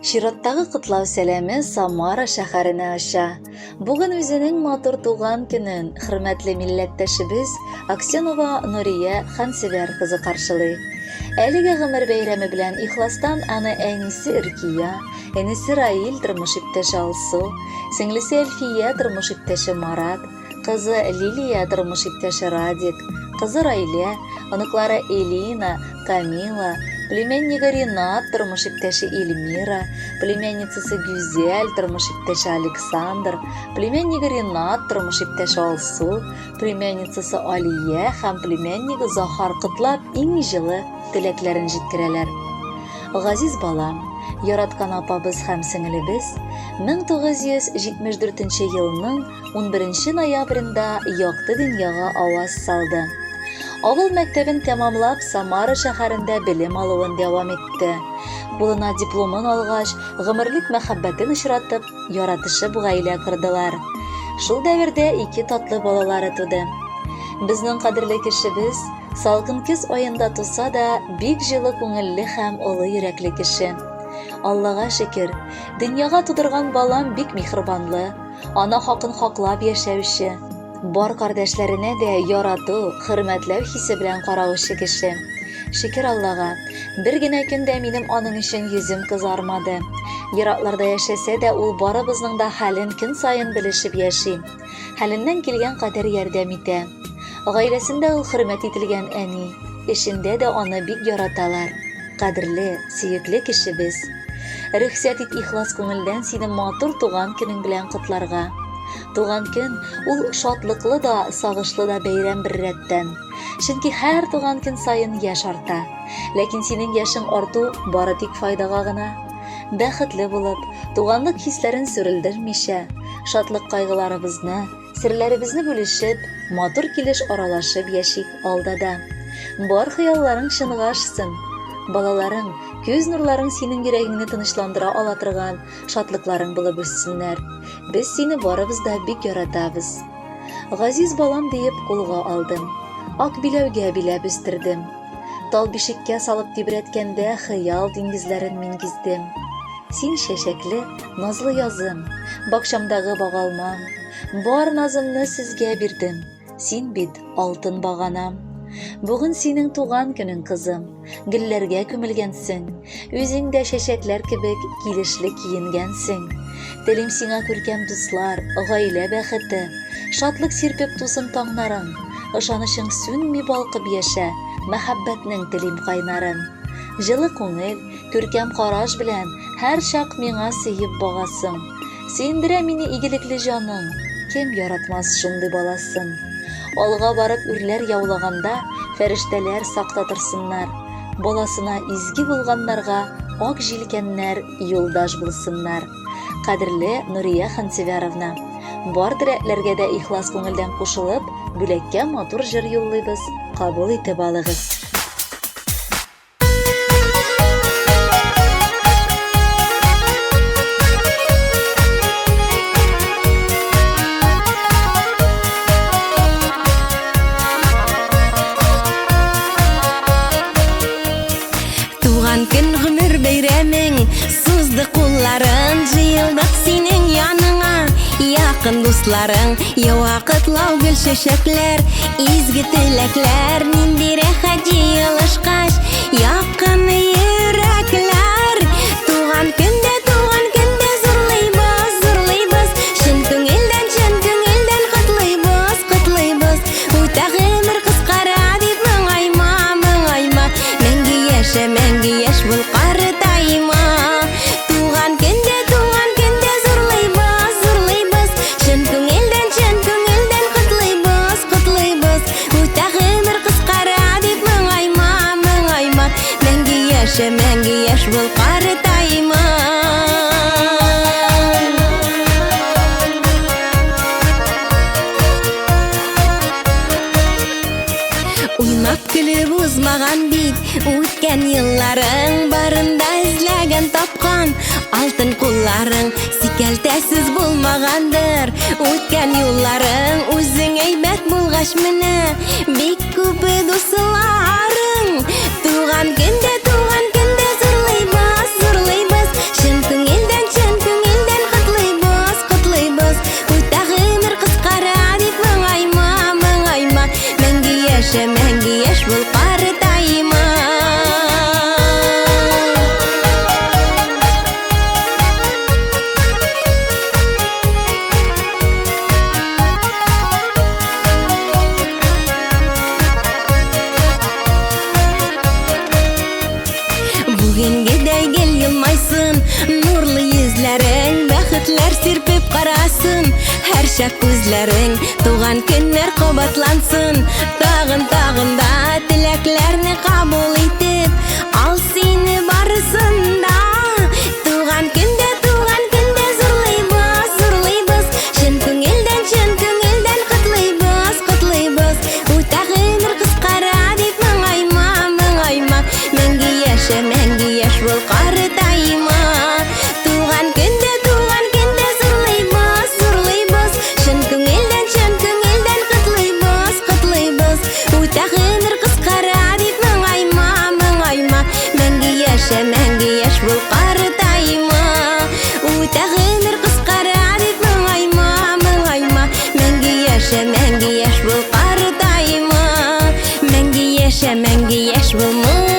Чираттагы котлау сәламе Самара шәһәренә оча. Бүген үзенең матур туган көнен хөрмәтле милләттәшебез Аксенова Нурия Хансевәр кызы каршылый. Әлеге гомер бәйрәме белән ихластан аны әнисе Иркия, энесе Раил тормыш иптәше Алсу, сеңлесе Әлфия тормыш иптәше Марат, кызы Лилия тормыш иптәше Радик, кызы Райлә, оныклары Элина, Камила, племяннигы Ринат тормыш иптәше Эльмира, племянницасы Гүзәл тормыш иптәше Александр, племяннигы Ринат тормыш иптәше Алсу, племянницасы Алия һәм племяннигы Захар котлап иң җылы теләкләрен җиткерәләр. Газиз балам, яраткан апабыз һәм сеңелебез 1974 елның 11 ноябрендә якты дөньяга аваз салды. Авыл мәктәбен тәмамлап, Самара шәһәрендә белем алуын дәвам итте. Кулына дипломын алгач, гомерлек мәхәббәтен очратып, яратышып гаилә кордылар. Шул дәвердә ике татлы балалары туды. Безнең кадерле кешебез, салкын көз аенда туса да, бик җылы күңелле һәм олы йөрәкле кеше. Аллага шөкер, дөньяга тудырган балам бик миһербанлы, ана хакын хаклап яшәүче, бар кардәшләренә дә ярату, хөрмәтләү хисе белән караучы кеше. Шөкер Аллага, бер генә көн дә минем аның өчен йөзем кызармады. Еракларда яшәсә дә, ул барыбызның да хәлен көн саен белешеп яши. Хәленнән килгән кадәр ярдәм итә. Гаиләсендә ул хөрмәт ителгән әни, эшендә дә аны бик яраталар. Кадерле, сөекле кешебез. Рөхсәт ит ихлас күңелдән сине матур туган көнең белән котларга. Туган көн ул шатлыклы да, сагышлы да бәйрәм беррәттән. Чөнки һәр туган көн саен яшь арта. Ләкин синең яшең арту бары тик файдага гына. Бәхетле булып, туганлык хисләрен сүрелдермичә, шатлык-кайгыларыбызны, Серләребезне бүлешеп, матур килеш аралашып яшик алда да. Бар хыялларың чынга ашсын. Балаларың, күз нурларың синең йөрәгеңне тынычландыра ала торган шатлыкларың булып үссеннәр. Без сине барыбыз да бик яратабыз. Газиз балам диеп кулга алдым. Ак биләүгә биләп үстердем. Тал бишеккә салып тибрәткәндә хыял диңгезләрен мин гиздем. Син чәчәкле, назлы язым, бакчамдагы багалмам. Бар назымны сезгә бирдем, син бит алтын баганам. Бүген синең туган көнең, кызым, гөлләргә күмелгәнсең. Үзең дә чәчәкләр кебек килешле киенгәнсең. Телим сиңа күркәм дуслар, гаилә бәхете, шатлык сирпеп тусын таңнарың. Ышанычың сүнми балкып яшә, мәхәббәтнең телим кайнарын. Җылы күңел, күркәм караш белән һәрчак миңа сөеп багасың. Сөендерә мине игелекле җаның, кем яратмас шундый баласын. Алга барып үрләр яулаганда, фәрештәләр сакта торсыннар. Баласына изге булганнарга ак җилкәннәр юлдаш булсыннар. Кадерле Нурия Хансевяровна, бар теләкләргә дә ихлас күңелдән кушылып, бүләккә матур җыр юллыйбыз, кабул итеп алыгыз. Туган көн гомер бәйрәмең Сузды кулларын Җыелдык синең яныңа Якын дусларың Ява котлау гөл чәчәкләр Изге теләкләр Нинди рәхәт җыелышкач Якын йөрәкләр Туган көндә, туган көндә Зурлыйбыз, зурлыйбыз Чын күңелдән, чын күңелдән Котлыйбыз, котлыйбыз Үтә гомер кыскара дип моңайма, моңайма. Мәңге яшә, мәңге яшь бул, картайма. Туган көндә, туган көндә зурлыйбыз, зурлыйбыз. Чын күңелдән, чын күңелдән котлыйбыз, котлыйбыз. Үтә гомер кыскара дип моңайма, моңайма. Мәңге яшә, мәңге яшь бул, картайма. Уйнап көлеп узмаган бит үткән елларың барында эзләгән тапкан алтын кулларың сикәлтәсез булмагандыр үткән юлларың үзең әйбәт булгач менә бик күп дусларың туган көндә туган көндә зурлыйбыз зурлыйбыз чын күңел сирпеп карасын. Һәрчак күзләрең туган көннәр кабатлансын. Тагын, тагын да теләкләрне кабул итеп, ал сине барысын да. Туган көндә, туган көндә зурлыйбыз, зурлыйбыз. Чын күңелдән, чын күңелдән котлыйбыз, котлыйбыз. Үтә гомер кыскара дип моңайма, моңайма. Мәңге яшә, мәңге яшь бул, картайма. Туган көндә, туган көндә зурлыйбыз, зурлыйбыз. Чын күңелдән, чын күңелдән котлыйбыз, котлыйбыз. Үтә гомер кыскара дип моңайма, моңайма. Мәңге яшә, мәңге яшь бул, картайма. Үтә гомер кыскара дип моңайма, моңайма. Мәңге яшә, мәңге яшь бул, картайма. Мәңге яшә, мәңге яшь бул, моңайма.